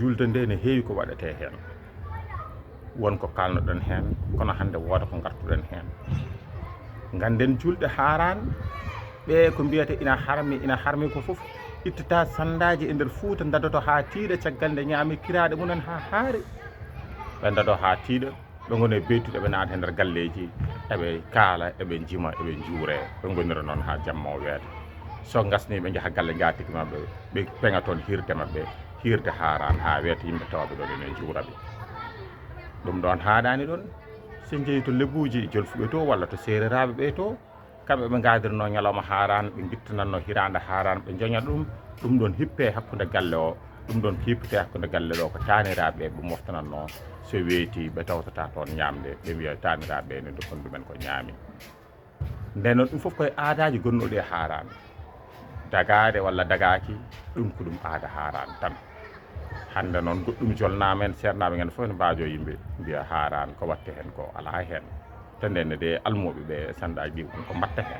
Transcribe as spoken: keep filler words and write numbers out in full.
Julde nde ne heewi ko waɗetee heen. Won ko kaalnoɗen heen, kono hannde wooda ko ngartuɗen heen. Ngannden julɓe haaraan, ɓe ko mbiyata ina harmi, ina harmi ko fof, ittata sanndaaji e nder Fuuta, ndadoto haa tiiɗa, caggal nde ñaami kiraaɗe mumen haa haari. Ɓe ndado haa tiiɗa, ɓe ngoni e beytude, ɓe naata e nder galleeji, eɓe kaala, eɓe njima, eɓe njuuree. Ɓe ngonira noon haa jamma o weeta. So ngasnii, ɓe njaha galle njaatige maɓɓe, ɓe peŋa toon hiirde maɓɓe, hiirde haaraan haa weeta, yimɓe tawa ɓe ɗoon ene njuura ɓe. Ɗum ɗoon haaɗaani ɗoon, so njehi to lebuuji jolfuɓe to walla to seereraaɓe ɓe to, kamɓe ɓe ngaadirnoo ñalawma haaraan, ɓe ngittanatnoo hiraande haaraan, ɓe njoña ɗum, ɗum ɗoon hippee hakkunde galle o, ɗum ɗoon ko hippetee hakkunde galle ɗo ko taaniraaɓe ɓe moftanatnoo, so weeti ɓe tawtata toon ñaamde, ɓe mbiya taaniraaɓe ɓe ne ndokkon ɗumen ko ñaami. Ndeen noon ɗum fof koye aadaaji gonnooɗi e haaraan. Dagaade walla dagaaki, ɗum ko ɗum aada haaraan tan. Hannde noon goɗɗum jolnaama en, seernaaɓe ngen fof ene mbaajoo yimɓe, mbiya haaraan ko waɗte heen ko alaa heen. Te ndeen ne de almuuɓe ɓe e sanndaaji ɗi won ko mbaɗta heen.